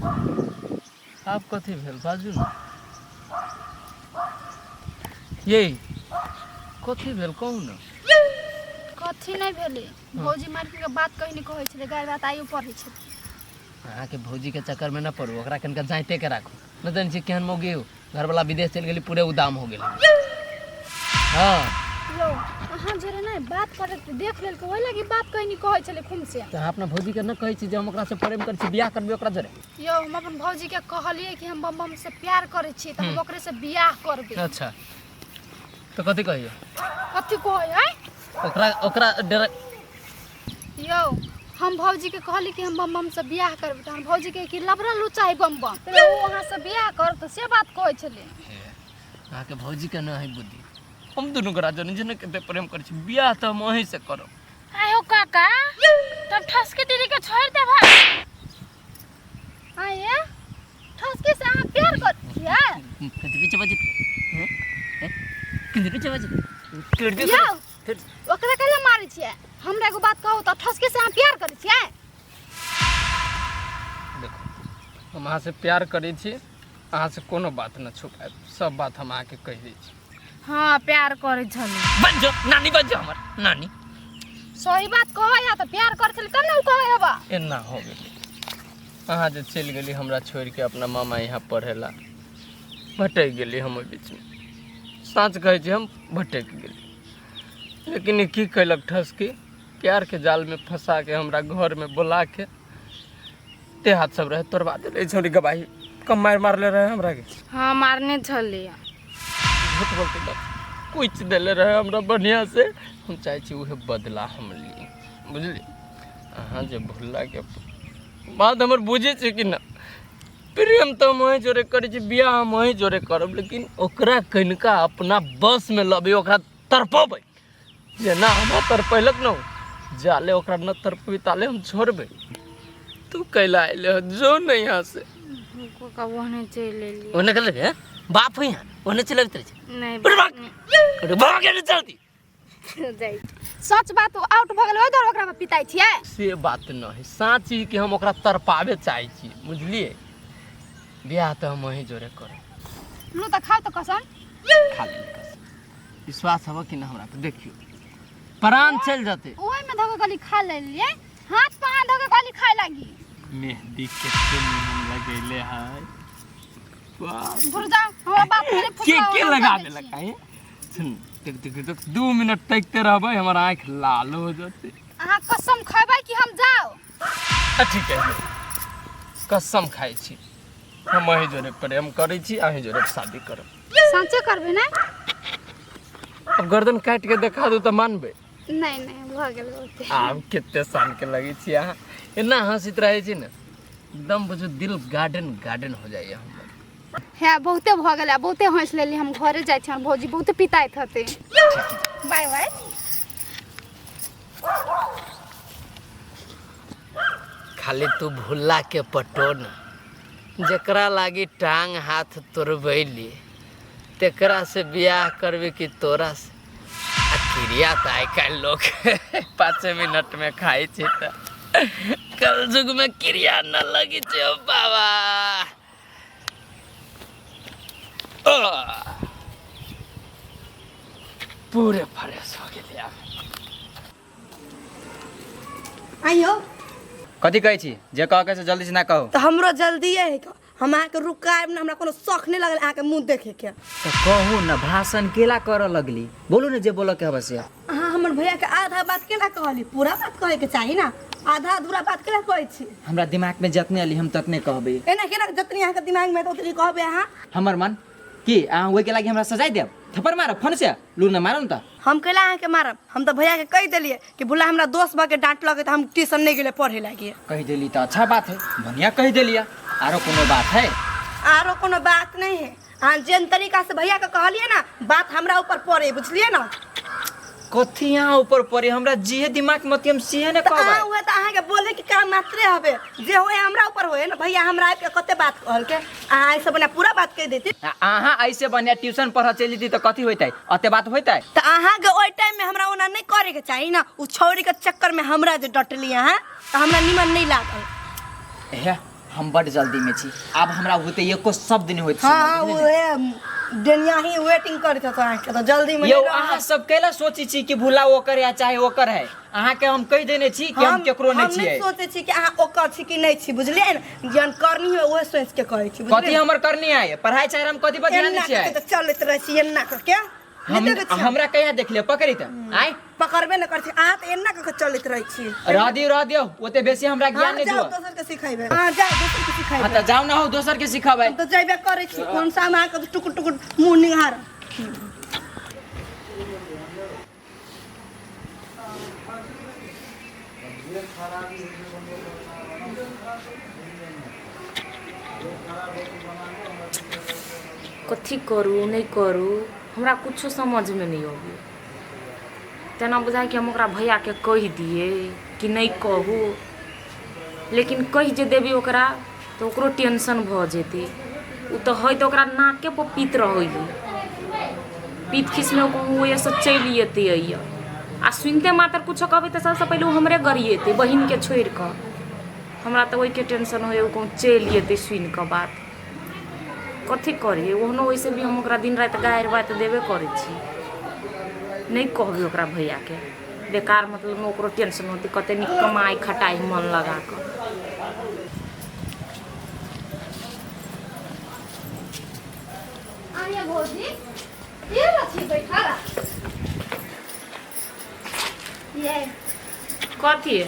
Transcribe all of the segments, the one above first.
आब कथी भेल बाजू ने ये कथी भेल कहू ने कथी नहि भेलै भौजी मारके के बात कहीं नहि कहै छलै गारि बात आइयो पढ़ै छलै अहाँके भौजीके चक्करमे नहि पड़ू ओकरा कनिका जाँते के राखू नहि जानै छियै केहन मौगी हो घरवला विदेश चलि गेली पूरे उदाम हो गेल हँ यौ अहाँ जरे नहि बात करैत देख लेलकै ओहि लागी बात कहीं नहि कहै छलै खूम से तऽ अहाँ अपना भौजीके नहि कहै छी जे हम ओकरासँ प्रेम करै छी बियाह करबै ओकरा जरे यौ हम अपन भौजीके कहलियै कि हम बम बम से प्यार करै छी तऽ हम ओकरे से बियाह करबै अच्छा तऽ कथी कहियो कथी कहै है ओकरा ओकरा डर यौ हम भौजीके कहली कि हम बम बम से बियाह करबै तऽ हम भौजीके कि लबरा लुचा है बम बम तऽ ओ अहाँ से बियाह कर तऽ से बात कहै छलै अहाँके भौजीके नहि है बुद्धि हम दुनू गोरा जन जन कते प्रेम करै छी बियाह तऽ हम अहीं से करब आयो काका तब ठसके दीदी के छोड़ दे भाई आये ठसके से अहाँ प्यार कर छियै कथी पीछे बजे कथी पीछे बजे कर यौ ओकरा कैला मारै छियै हमरा एगो बात कहू तऽ ठसके से अहाँ प्यार करै छियै देखो हम अहाँ से प्यार करै छी अहाँ से कोनो बात न छुपायब सब बात हम अहाँके कहि दै छी हाँ प्यार करै छली बन जो नानी बन जो हमर नानी सही बात कहै है तऽ प्यार करै छली तब ने उ कहै हेबा एना हो गेलै अहाँ जे चलि गेली हमरा छोड़िके अपना मामा यहाँ पढ़े ला भटकि गेली हम ओहि बीचमे साँच कहै छी हम भटकि गेली लेकिन ई की कयलक ठसकी प्यारके जालमे फँसाके हमरा घरमे बोलाके ते हाथ सब रहे तोड़वा देले छौड़ी गवाही कम मारि मारले रहे हमरा के हाँ मारने छली झूठ बोलते बस कुछ देले रहे हमरा बढ़िया से हम चाहे छी उहे बदला हम ली बुझली अहाँ जे भुल्लाके बात हमर बुझै छी कि ना प्रेम तऽ हम अहीं जोरे करै छी बियाह हम अहीं जोरे करब लेकिन ओकरा कनिका अपना बसमे लबै ओकरा तड़पबै जेना हमरा तड़पैलक न जाले ओकरा न तड़पबै ताले हम छोड़बै तू कैला अयले ह जो न यहाँ से काका ओहने चलि एलियै ओने कर रे बाप है यहाँ ओने चलबैत रहै छै नहि अरे भाग अरे भाग एने चलती जाइ सच बात आउट भऽ गेल ओहि दुआरे ओकरा पर पिताइ छियै से बात न है साँच ही कि हम ओकरा तड़पावे चाहै छी बुझलियै बियाह तऽ हम अहीं जोरे करब लू तऽ खाउ तऽ कसम खा लेली कसम विश्वास हबऽ कि ना हमरा पर देखियौ प्राण चलि जेतै ओहिमे धऽ के कहली खा लेलियै हाथ पर हाथ धऽ के कहली खाय लागी मेहंदी कते निमन लगैले है वाह बुर्जा हमरा बाप मेरे के के लगा देलक है सुन देख देख देख 2 मिनट तकते रहबै हमर आँखि लाल हो जेतै अहाँ कसम खैबै कि हम जाउ आ ठीक है कसम खाइ छी हम अहीं जोरे प्रेम करै छी अहीं जोरे शादी करब साँचे करबै ने अब गर्दन काटि के देखा दू तऽ मानबै नहि नहि भऽ गेल बहुते आब कते शान के लगै छी अहाँ एना हँसैत रहै छी ने एकदम बुझू दिल गार्डन गार्डन हो जाइए हमर हे बहुते भऽ गेल आ बहुते हँसि लेली हम घरे जाइ छी हमर भौजी बहुते पिताइत हतै बाय बाय खाली तू भुल्ला के पटो न जकरा लागी टांग हाथ तोड़बैली तेकरा से बियाह करबे कि तोरा से आ क्रिया तऽ आइ काल्हि लोक 5 मिनटमे खाइ छै तऽ कलयुगमे क्रिया न लगै छै ओ बाबा आह! पूरे फ्रेश हो गेलै आब। आइयो। कथी कहै छी जे कहके से जल्दी से ना कहू। तऽ हमरो जल्दिए है, हम अहाँके रुकायब ना। हमरा कोनो शौक नहीं लगल अहाँके मुँह देखे के। तऽ कहू ने, भाषण केला करऽ लगली? बोलू ने जे बोलऽ के हबे से। अहाँ हमर भैया के आधा बात केना कहली? पूरा बात कहे के चाही ना, आधा अधूरा बात केना कहै छी? हमरा दिमाग में जतने अली हम ततने कहबै। एना केना जतनी अहाँके दिमाग में ओतनी कहबै अहाँ? हमर मन की अहाँ ओहि के लागी हमरा सजाय देब, थप्पड़ मारब फन से लू न मारब तऽ। हम कैला अहाँके मारब? हम तऽ भैया के कहि देलियै कि भुला हमरा दोस्त भऽ के डांटलक तऽ हम ट्यूशन नहीं गेलै पढ़े लागी। कहि देली तऽ अच्छा बात है, बढ़िया कहि देलियै। आरो कोनो बात है? आरो कोनो बात नहीं है। अहाँ जेन तरीका से भैया के कहलियै ना, बात हमरा ऊपर पड़े, बुझलियै ना? कथी यहाँ ऊपर पड़े? हमरा जिहे दिमाग मत हम सीहे ने तऽ अहाँ कहबै। उहे तऽ अहाँके बोले के काम मात्रे हबे, जे होए हमरा ऊपर होए ना। भैया हमरा आबि के कते बात कहलके, अहाँ ऐसे बना पूरा बात कहि देती। आ अहाँ ऐसे बढ़िया ट्यूशन पढ़ऽ चलि जेती तऽ कथी होइतै? अते बात होइतै? तऽ अहाँके ओहि टाइम में हमरा ओना नहीं करे के चाही ना। उ छौड़ी के चक्कर में हमरा जे डटली अहाँ, तऽ हमरा निमन नहीं लागल। हे हम बड जल्दी में छी, आब हमरा होते एको शब्द नहीं होइत। हाँ, सुनल, बुझलियै ने? उहे डेनिया ही वेटिंग करैत होतो अहाँके, तऽ जल्दी में यौ नहि रहब। अहाँ सब कैला सोचै छी कि भुला ओकर या चाहे ओकर है? अहाँके हम कहि देने छी कि हम केकरो नहि हम छियै। नहि सोचै छी कि अहाँ ओकर छी कि नहि छी, बुझलियै ने? जहन करनी है उहे सोच के कहै छी, कथी बुझलियै? हमर करनी है पढ़ाई चाहे हम कथी पर ध्यान एन्ना दै छियै? कऽ के तऽ चलैत रहै छी एन्ना कऽ के। हम नहि देखै छियै? हमरा कहिया देखलियै पकड़ी तऽ आय? पकड़बे नहि करै छी अहाँ, तऽ एन्ना कऽ के चलैत रहै छी। रह दियौ, रह दियौ, ओते बेसी हमरा ज्ञान हाँ नहि जाउ, दिअ। दोसर के सिखेबै। हाँ जाउ, दोसर के हाँ सिखेबै। तऽ जाउ ना हो, दोसर के सिखबै। हम तऽ जयबे करै छी, कोन सा हम अहाँके टुकुर टुकुर मुँह निहार। कथी करू नहि करू, हमरा कुछो समझमे नहि अबैए। तेना बुझाइ कि हम ओकरा भैयाके कहि दियै कि नहि कहू, लेकिन कहि जे देबै ओकरा तऽ ओकरो टेंशन भऽ जेतै। ओ तऽ हइ तऽ ओकरा नाकेपर पीत रहै हइ, पीत खीसमे कहूँ ओहिसँ चलि अयतै। अइए आ सुनिते मात्र कुछो कहबै तऽ सबसँ पहिले ओ हमरे गरिएतै बहिनके छोड़ि कऽ। हमरा तऽ ओहिके टेंशन होइए, ओ कहूँ चलि अयतै सुनि कऽ बात। कथी करियै? ओहनो ओहिसँ भी हम ओकरा दिन राति गारि बात देबे करै छी। नहि कहबै ओकरा भैयाके, बेकार मतलब ओकरो टेंशन होतै। कते नीक कमाइ खटाइ मन लगा कऽ। आइए भौजी, ये रखी बैठा ये। कथी?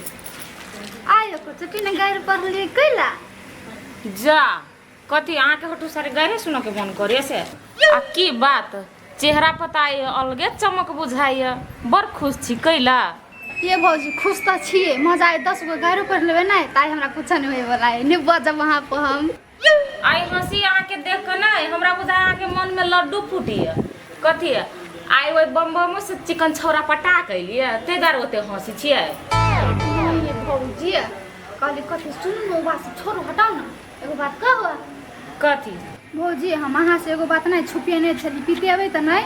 आयो कुछ ने गारि पढ़लियै कैला? जा, कथी अहाँके होटू सारे गारे सुनऽ के मन करे से? आ की बात, चेहरा पता ये अलगे चमक बुझाइए, बड़ खुश छी कैला? ये भौजी, खुश तऽ छियै, मजा आइ 10 गो गारि पढ़ लेबै ने ताइ हमरा कुछो नहि होइवला है, नहि बजब वहाँ पर हम। आइ हँसी अहाँके देख कऽ नहि हमरा बुझाइ अहाँके मनमे लड्डू फूटिए। कथी आइ ओहि बम बमो से चिकन छौड़ा पटा के एलियै, ताहि दुआरे ओते हँसी छियै? नहीं भौजी, कहली कथी, सुनू ने, ओ बात सब छोड़ू, हटाउ ने, एगो बात कहू। कथी? भौजी, हम अहाँ से एगो बात नहि छुपेने छली, पितेबै तऽ नहि?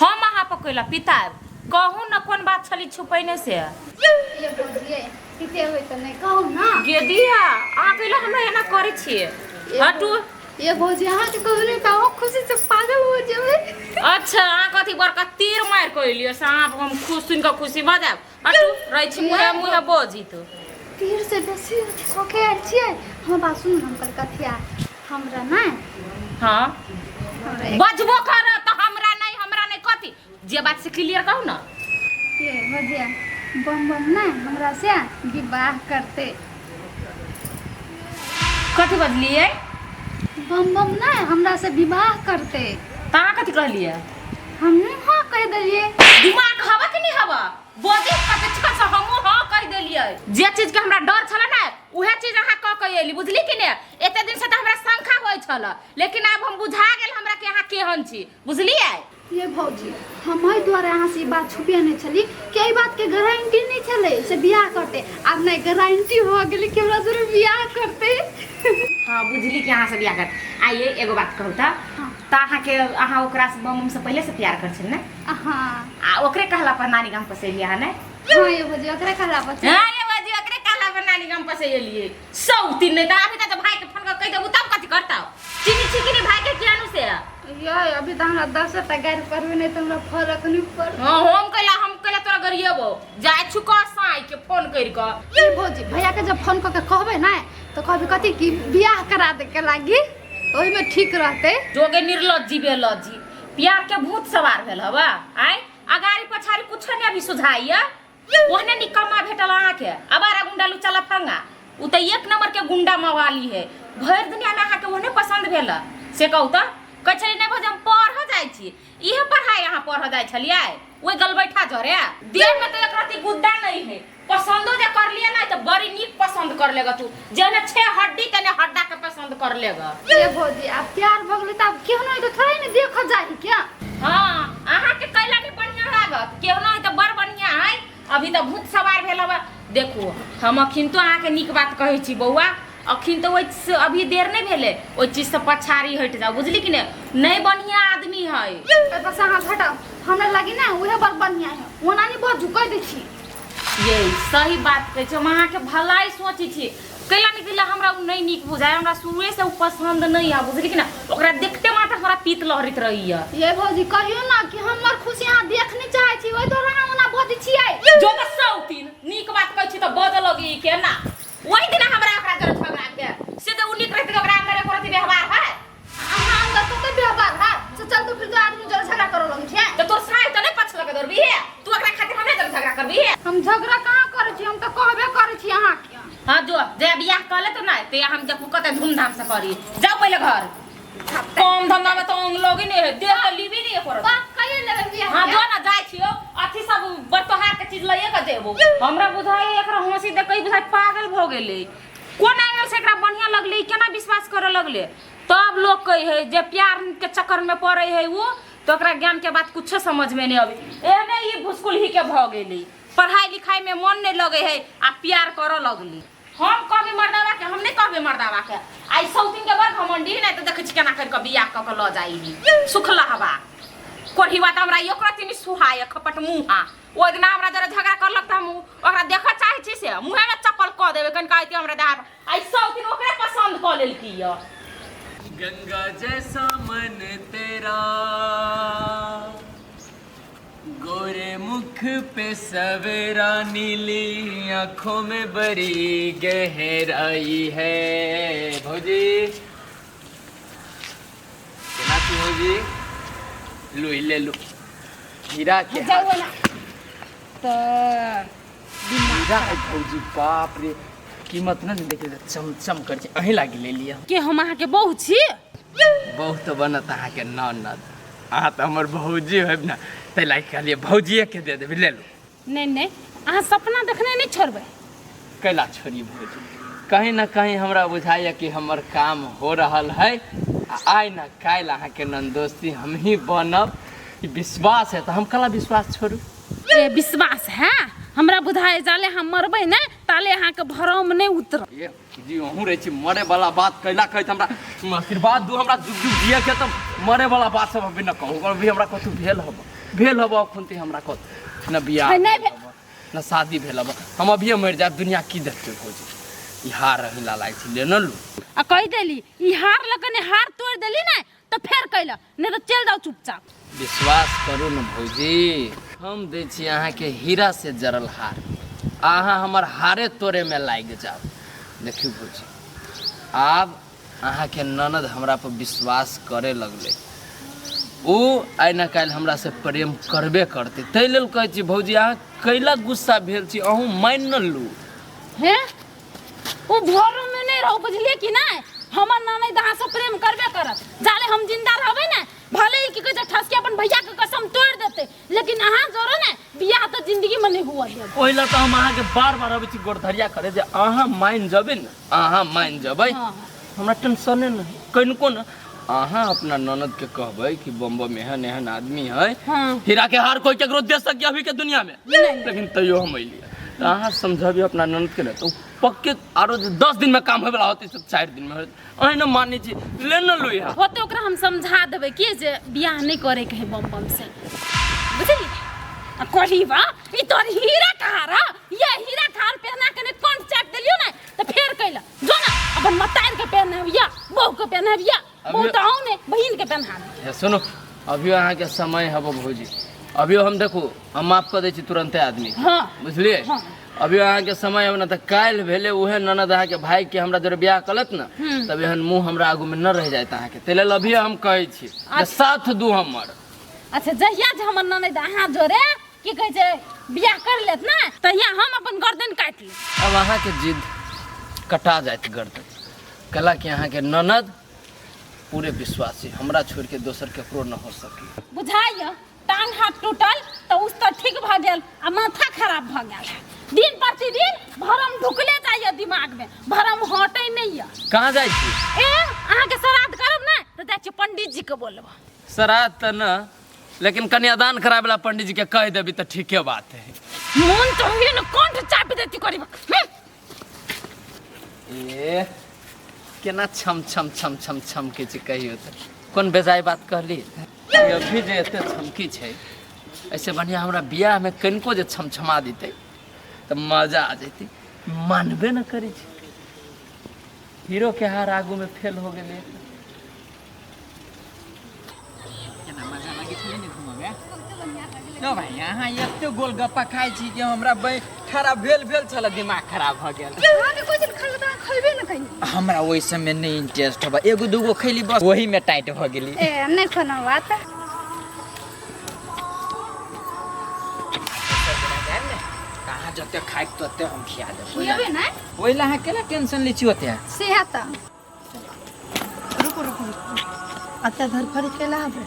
हम अहाँ पर कैला पिताएब? कहू ने, कोन बात छली छुपैने से? ये भौजी, ये पितेबै तऽ नहि, कहू ने। गे दिया, अहाँ कैला हमरा एना करै छियै? हटू। ये भौजी, अहाँके कहू ने तऽ अहाँ खुशी से पागल हो जेबै। अच्छा, अहाँ कथी बड़का तीर मारि कऽ एलियै से अहाँ हम खुश सुनि कऽ खुशी भऽ जायब? हटू, रहै छी मुँहे मुँहे बजी तो। तीर से बेसी अथी कऽ के आयल छियै। हमर बात सुनू ने, हम कहली कथिया हमरा नहि हमरा बजबो कर तऽ हमरा नहि, हमरा नहि कथी? जे बात से क्लियर कहू ने। ये भजिया, बम बम ने हमरा से विवाह करते। कथी बजलियै? बम बम ने हमरा से विवाह करते। तऽ अहाँ कथी कहलियै? हम हाँ कहि देलियै। दिमाग हवा कि नहि हवा? बजै कते चिकन से हमहूँ हाँ कहि देलियै। जे चीज के हमरा डर छलै ने, उहे चीज अहाँ कऽ के एली, बुझली कि ने? एते दिन से तऽ हमरा शंका होइ छल, लेकिन आब हम बुझा गेल हमरा कि अहाँ केहन छी, बुझलियै? ये भौजी, हम एहि दुआरे अहाँ से ई बात छुपेने छली कि एहि बात के गारंटी नहीं छलै से बियाह करते। आब नहीं गारंटी हो गेलै कि हमरा जरूर बियाह करते। हाँ, बुझली कि अहाँ से बियाह कर। आइए एगो बात कहू तऽ। हाँ। तऽ अहाँके अहाँ ओकरा से बम बम से पहिले से प्यार कर छल ने? हाँ। आ ओकरे कहला पर नानी गाम पसेलियै अहाँ ने? हाँ ये भौजी, ओकरे कहला पर। हाँ ये भौजी, ओकरे कहला पर नानी गाम पसेलियै। सौ तीन नहीं तऽ अभी तक भाई के फोन कर कहि देबू तब कथी करता? चीनी छी कि नहीं भाई के कियानु से? ये अभी तऽ हमरा 10 टा गारि पढ़बै नहीं तऽ हमरा फरक नहीं पड़। हाँ, हम कैला तोरा गरिएबो? जाय छु कह साई के फोन करि कऽ। ये भौजी, भैया के जब फोन कऽ के कहबै ने तऽ कहबै कथी कि बियाह करा दे के लागी, ओहिमे ठीक रहतै। जोगे निर्लज्जी बेलज्जी, प्यार के भूत सवार भेल हवा आय, अगाड़ी पछाड़ी कुछो नहीं अभी सुझाइया। ओहने निकम्मा भेटल अहाँके, अबारा गुंडा लुच्चा लफंगा। उ तऽ एक नंबर के गुंडा मवाली है। भरि दुनिया में अहाँके ओहने पसंद भेल से कहू तऽ? कहै छलियै नहि भौजी, हम पढ़ऽ जाइ छी। इहे पढ़ाई अहाँ पढ़ऽ जाइ छलियै ओहि गलबैठा जरे? देह में तऽ एक रति गुद्दा नहीं है। पसंदो जे कर लिए ना तऽ बड़ी नीक पसंद कर लेगा तू, जेने छे हड्डी तेने हड्डा के पसंद कर लेगा। ये भौजी, आब प्यार भऽ गेलै तऽ आब केहनो है तऽ थोड़े ने देखऽ जाही क्या? हाँ, अहाँके कैला नहीं बढ़िया लागत? केहनो है तऽ बड़ बढ़िया है। अभी तऽ भूत सवार भेल हवा। देखू, हम अखिन तो अहाँके नीक बात कहै छी बौआ, अखिन तऽ ओहि से अभी देर नहि भेलै, ओहि चीजसँ पछाड़ी हटि जाउ, बुझली कि नहि? नहि बढ़िया आदमी है। एहि से अहाँ हटाउ, हमरा लागी ने उहे बड़ बढ़िया है। ओना नहीं बाजू, कहि दै छी। ये सही बात कहै छी, हम अहाँके भलाई सोचै छी। कैला नहि कैला हमरा ओ नहि नीक बुझाय हमरा शुरुए से उ पसंद नहीं है बुझली कि ना ओकरा देखते मात्र हमरा पीत लहरित रहैया। ये भौजी कहियो ना कि हमर खुशी अहाँ देख नहीं चाहे छी, ओहि दौरान अहाँ ओना बजै छियै। जो तऽ सौतीन नीक बात कहै छी तऽ बजऽ लगी केना। ओहि दिना हमरा ओकरा जरे झगड़ा भेल से जे उ नीक रहतै तऽ ओकरा अंदर एको रत्ती व्यवहार है। अहाँ अंदर कते व्यवहार है से चल तो फिर तो आदमी जरे झगड़ा करऽ लगै छियै। तऽ तोर सास तऽ नहि पछलक दौड़बी हे तू ओकरा खातिर हमरे जरे झगड़ा करबी हे। हम झगड़ा कहाँ करै छी, हम तऽ कहबे करै छी अहाँके। हाँ जो जे बियाह कर ले तो ना ते हम देखू कते धूमधाम से करी। जाओ पहले घर कम धंधा में तो अंग लोग ही नहीं है देह तो लीबी नहीं करत। बात कहिए लेबै बियाह हाँ के। जो ना जाय छियो अथी सब बरतोहार के चीज लइए के देबो। हमरा बुझाय एकरा हंसी देखै बुझाय पागल भ गेलै। कोन एंगल से एकरा बढ़िया लगलै केना विश्वास करे लगलै। तब लोग कहै है जे प्यार के चक्कर में पड़े है वो तो ओकरा ज्ञान के बात कुछो समझ में नहीं आवे। एहने ई भुसकुल ही के भ गेलै, पढ़ाई लिखाई में मन नहीं लगे है आ प्यार करे लगली। हम कहबे मर्दावा के हम नहीं कहबे मर्दावा के आई सौतीन के बड़ घमंडी नहीं तो देखै छी केना करि के बियाह क के ल जाइ सुखला हवा कोढ़ीवा त हमरा एको रत्ती नहि सुहाय खपट मुहा। ओहि दिना हमरा जरा झगड़ा करलक त हम ओकरा देखऽ चाहै छी से मुँहे में चप्पल कऽ देबै कनिका अइती हमरा देह पर। आई सौतीन ओकरे पसंद कऽ लेलकी य। गंगा जैसा मन तेरा गोरे मुख पे सवेरा नीली आंखों में बड़ी गहराई है। भौजी केना छी भौजी? लू ई ले लू हीरा के जाउ ना तऽ हीरा है भौजी, बाप रे कीमत न देखिए चमचम कर छै, अहीं लागी ले लिअ। के हम अहाँके बहू छी? बहू तऽ बनत अहाँके ननद, अहाँ तऽ हमर भौजी होब ने, ताहि लागि कहलियै भौजिए के दे देबै, ले लू। नहीं नहीं अहाँ सपना देखने नहीं छोड़बै। कैला छोड़ी भौजी, कहीं ना कहीं हमरा बुझाइए कि हमर काम हो रहल है आ आइ ना काल्हि अहाँके ननदोस्ती हम ही बनब, ई विश्वास है तऽ हम कला विश्वास छोड़ू। ए विश्वास है हमरा बुझाए जाले हम मरबै ने ताले अहाँके भरम नहीं उतरत। ए जी अहूँ रहै छी मरे वाला बात कैला कहैत हमरा आशीर्वाद दू हमरा जुग जुग जिए के, तऽ मरे वाला बात सब अभी न कहू, अभी हमरा कथू भेल हब भेल हब अखन ते हमरा कथू न बियाह नहीं भेल हब न शादी भेल हब, हम अभिये मरि जायब दुनिया की देखतै भौजी। ई हार अहीं ला लागै छै ले न लू। आ कहि देली ई हार लऽ कने हार तोड़ि देली ने तऽ फेर कैला नहीं तऽ चलि जाउ चुपचाप। विश्वास करू न भौजी, हम दै छी अहाँके हीरा से जड़ल हार, अहाँ हमर हारे तोड़े में लागि जाउ। देखियौ भौजी आब अहाँके ननद हमरा पर विश्वास करे लगलै, ओ आइ न काल्हि हमरा से प्रेम करबे करतै, ताहि लेल कहै छी भौजी अहाँ कैला गुस्सा भेल छी, अहूँ मानि न लू। हे ओ भोरो में नहीं रहो बुझलिए कि नहीं, हमर ननद अहाँ से प्रेम करबे करत, जाले हम जिंदा रहबै ने भले ही की कहै छै ठसके अपन भैया के कसम तोड़ि देतै, लेकिन अहाँ जोरो ने बियाह तऽ जिंदगी में नहीं हुआ देब। ओहि लए तऽ हम अहाँके बार बार अबै छी गोरधरिया करे जे अहाँ मानि जेबै ने, अहाँ मानि जेबै हाँ। हमरा टेंशने नहीं कनिको न। अहाँ अपना ननद के कहबै कि बम बम एहन एहन आदमी है, हाँ। हीरा के हार कोई केकरो दे सकिए अभी के दुनिया में, लेकिन तैयो हम अलियै तऽ अहाँ समझबियौ अपना ननद के ने तऽ पक्के आरो जे 10 दिन में काम होयवला होतै से 4 दिन में होतै। अहीं न मानै छी ले न लू यहाँ। होतै ओकरा हम समझा देबै कि जे बियाह नहीं करे के है बम बम से बुझली। आ कोढ़ीबा ई तोर हीरा कहाँ रह, ये हीरा खार पहना के ने कोन चाट देलियो ने तऽ फेर कैला जो ना अपन मतार के पहनाबिया बहू के पहनाबिया, बहू तऽ आउ ने बहिन के पहना दे। हे सुनो अभियो अहाँके समय हबो भौजी, अभियो हम देखू हम माफ कऽ दै छी तुरन्ते आदमी के। हाँ। बुझलियै? हाँ। अभियो अहाँके समय हबो ना तऽ काल्हि भेलै उहे ननद अहाँके भाई के हमरा जोरे बियाह कलत ना तब एहन मुँह हमरा आगू में न रहि जायत अहाँके, ताहि लेल अभियो हम कहै छी जे साथ दू हमर। अच्छा जहिया जे हमर ननद अहाँ जोरे की कहै छै बियाह कर लेत ना तहिया हम अपन गर्दन काटि लेब। अब अहाँके जिद कटा जायत गर्दन, कला कि अहाँके ननद पूरे विश्वासी हमरा छोड़ के दोसर केकरो न हो सकी। बुझाइए टांग हाथ टूटल तऽ उस तऽ ठीक भऽ गेल आ माथा खराब भऽ गेल है, दिन प्रतिदिन भरम ढुकले जाइए दिमाग में, भरम हटै नहीं यऽ। कहाँ जाइ छी? ए अहाँके श्राद्ध करब ने तऽ जाइ छी पंडित जी के बोलब। श्राद्ध तऽ न लेकिन कन्यादान कराबे ला पंडित जी के कह देबी तऽ ठीके बात है। मोन तऽ होइए ने कंठ चापि देती करीब। ए केना छम छम छम छम छम के छै कहियो तऽ कोन बेजाय बात कहली। अभी जे एते छमकी छै ऐसे बढ़िया हमरा बियाह में कनिको जे छमछमा देतै तऽ मजा आ जैतै, मानबे न करै छै। हीरो के हार आगू में फेल हो गेलै। केना मजा लागै छलै ने घूममे न भाई? अहाँ एते गोलगप्पा खाइ छी कि हमरा बै खराब भेल भेल छल, दिमाग खराब भऽ गेल। अहाँके कोइ दिन खाना तऽ खैबे न कहीं। हमरा ओहि सबमे नहि इंटरेस्ट हबा, एगो दूगो खैली बस, ओही में टाइट भऽ गेली। ए नहि कोनो बात। अहाँ जते खाइब तते हम खिया देब। खियेबै ने। ओहि लए अहाँ केना टेंशन लै छी ओते? सेहा तऽ। रुकू रुकू रुकू, अते धरफड़ी केला हबे?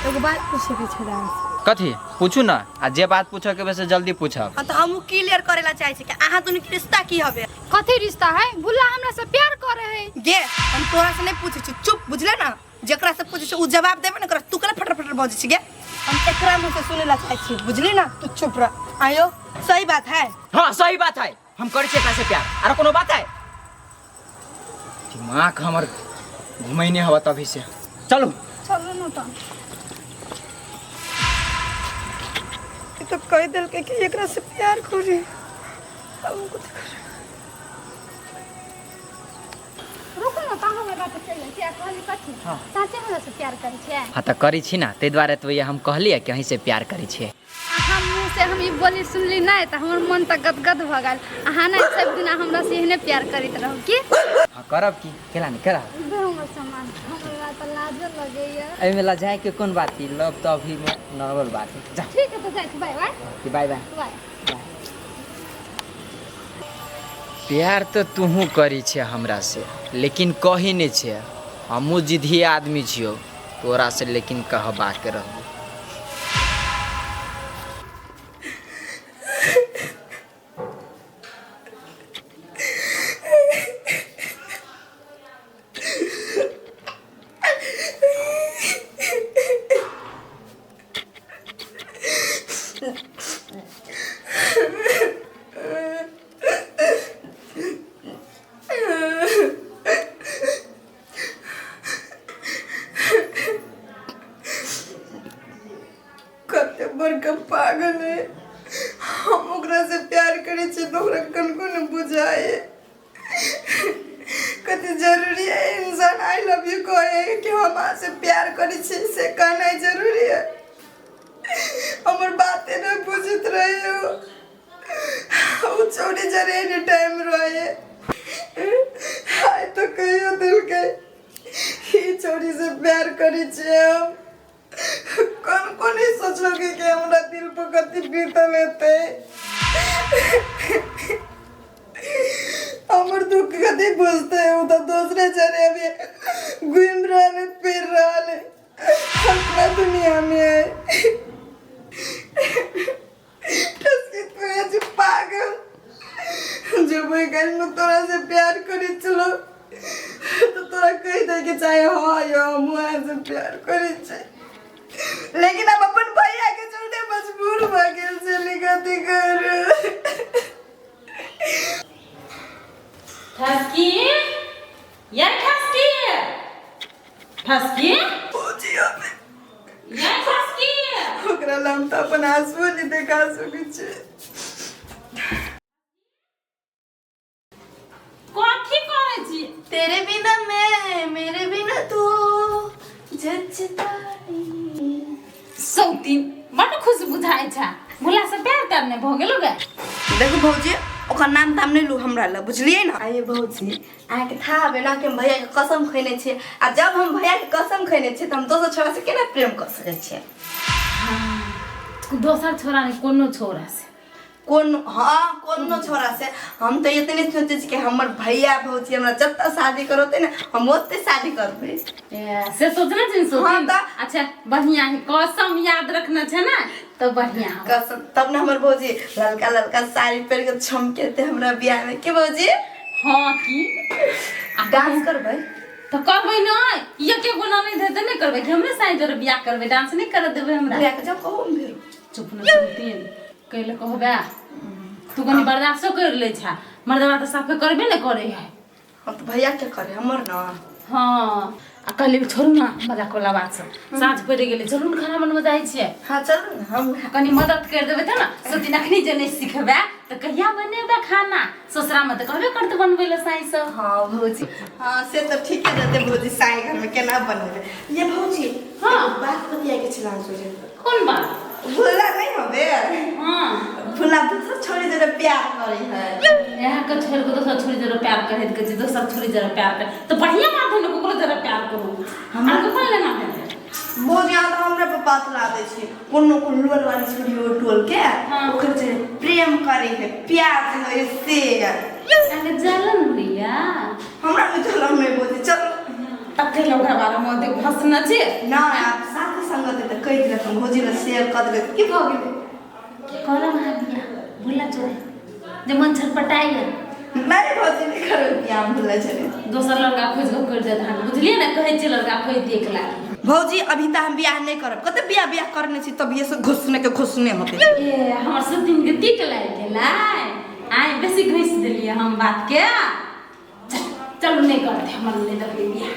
एगो बात पूछे के छलै अहाँ से। कथी पूछू न, आ जे बात पूछऽ के से जल्दी पूछब। हाँ, तऽ हमहूँ क्लियर करे ला चाहे छी कि अहाँ दुनू के रिश्ता की हबे? कथी रिश्ता है? भुल्ला हमरा से प्यार करे है। गे, हम तोरा से नहीं पूछे छी, चुप, बुझले ना? जेकरा से पूछे छी उ जवाब देबे ना कर, तू केला फटर फटर बजै छी गे? हम एकरा मुँह से सुने ला चाहे छी, बुझली ना? तू चुप रह। आयो, सही बात है? हाँ, सही बात है, हम करै छियै एकरा से प्यार, आरो कोनो बात है? दिमाग हमर घुमैने हवा तभी से। चलू। चलू न तऽ। ई तो कह देलकै कि एकरा से प्यार करी, हम कथी करी? रुकू न तऽ, हमरा बात चलि जाइ छी। कहली कथी? साँचे हमरा से प्यार करै छियै? हाँ तऽ करै छी ना, ताहि दुआरे तऽ हम कहलियै कि अहीं से प्यार करै छियै। अहाँ मुँह से हम ई बोली सुनली नहि तऽ हमर मन तऽ गदगद भऽ गेल। अहाँ ने सब दिना हमरा से एहने प्यार करैत रहू की? हाँ, करब की, केला नहि करब? दे हमर सामान, हमरा तऽ लाजो लगैया। एहिमे लजाए के कोन बात है? लव तऽ अभी में नॉर्मल बात है। जा। ठीक है, तऽ जाइ छी, बाय बाय। कि बाय बाय। बाय। प्यार तऽ तूहू करी छै हमरा से, लेकिन कही नहि छै। हमहूँ जिद्दी आदमी छियौ तोरा से, लेकिन कहबाके रहबो। कते बड़का पागल है, हम ओकरा से प्यार करै छी तऽ ओकरा कनको ने बुझाए। कते जरूरी है इंसान I love you कहे कि हम अहाँ से प्यार करै छी, से कहनाइ जरूरी है? हमर बाते नहीं बुझैत रहे हो ओ छौड़ी, जरे एनी टाइम रहे। आइ तो कहियो देलकै ई छौड़ी से प्यार करै छियै हम। कोन कोन ई सोचलकै कि हमरा दिल पर कथी बीतल हेतै, हमर दुख कथी बुझतै? ओ तऽ दोसरे जरे अभी घूमि रहल है, फिर रहल है, अपना दुनिया में है। ठसकी तू है जो पागल, जब ओहि काल में तोरा से प्यार करै छलो तो तोरा कहि दे के चाहे हाँ यो हम वहाँ से प्यार करै छी, लेकिन अब अपन भैया के चलते मजबूर भऽ गेल छली। कथी करू? ठसकी यार, ठसकी, ठसकी। बुझियो। यार ठसकी। ओकरा ला हम तऽ अपन आंसुओ नहि देखा सकै छी। कथी करै छी? तेरे बिना मैं, मेरे बिना तू जचता नहीं। सौतीन, बड्ड खुश बुझाइ छ। भोला से प्यार त्यार नहि भऽ गेलो गे? देखू भौजी, ओकर नाम ताम नहि लू हमरा लग, बुझलियै ने? आइए भौजी, अहाँके था हबे ना कि हम भैयाके कसम खैने छियै, आ जब हम भैयाके कसम खैने छियै तऽ हम दोसर छोरा से केना प्रेम कऽ सकै छियै? दोसर छोरा नहि, कोनो छोरा से। कोन, हाँ, कोनो छोरा से। हम तऽ एतने सोचै छी कि हमर भैया भौजी हमरा जतऽ शादी करौतै ने, हम ओतै शादी करबै। ए, से सोचने छी ने? हाँ। सौतीन। तऽ। अच्छा, बढ़िया है, कसम याद रखना छै ने तऽ बढ़िया हो। कसम, तब ने हमर भौजी ललका ललका साड़ी पहिर के चमकेतै हमरा बियाह में, के भौजी? हाँ की। आ डांस करबै? तऽ करबै नहि, एके गो नहि हेतै, नहि करबै कि हमरे साँझ जोरे बियाह करबै, डांस नहि करऽ देबै हमरा? भैया के जब कहू हम फेर। चुप न सौतीन, कैले कहबै? तू कनी बर्दाश्तो कर लै छा, मर्दबा तऽ साफे करबे ने करे है। हम तऽ भैया के करे हमर ना। हाँ। आ कहली छोड़ू ना मजाक वाला बात सब साँझ पड़ि गेलै चलू ने खाना बनबऽ जाइ छियै हाँ चलू ने हम कनी मदद कर देबै तऽ ने सोती अखनी जे नहि सिखबै तऽ कहिया बनेबै खाना ससुरामे तऽ कहबे करतै बनबै लए साँझ सब हाँ भौजी हाँ से तऽ ठीके रहतै भौजी साई घरमे केना बनेबै ये भौजी हाँ। एगो बात बतियाके छल अहाँ सोचे कोन बात भुला नहीं हबे हाँ भुला दोसर छोड़ी जरा प्यार करे है यहाँ के छोड़ के दोसर छोड़ी जरा प्यार करे के छै दोसर छोड़ी जरा प्यार करे तऽ बढ़िया बात है ने ककरो जरा प्यार करू हमरा के कोन लेना है भौजी अहाँ तऽ हमरा पर बात ला दै छी कोनो कोनो लोल वाली छोड़ी हो टोल के हाँ। ओकर जे प्रेम करे है प्यार है से अहाँके जलन होइया हमरा में चलो नहीं भौजी चलो तब कहले ओकरा बारे में ओतेक भसना छै ना आप साथी संगत तऽ कहि देलक भौजी लए शेयर कऽ देलक की भऽ गेलै कहलहुँ अहाँ बियाह भुला चोरे जे मन छटपटाइया नहीं भौजी नहीं करो बियाह भुला चले दोसर लड़का खोजि कऽ करि देत अहाँके बुझलियै ने कहै छियै लड़का खोजि देख लागी भौजी अभी तऽ हम बियाह नहीं करब कते बियाह बियाह करने छी तभिए से घुसने के घुसने होते ए हमर सब दिन के तीक लागि गेलै आइ बेसी घुसि देलियै हम बातके चल चलू नहि करतै हमर नहि देखबै बियाह।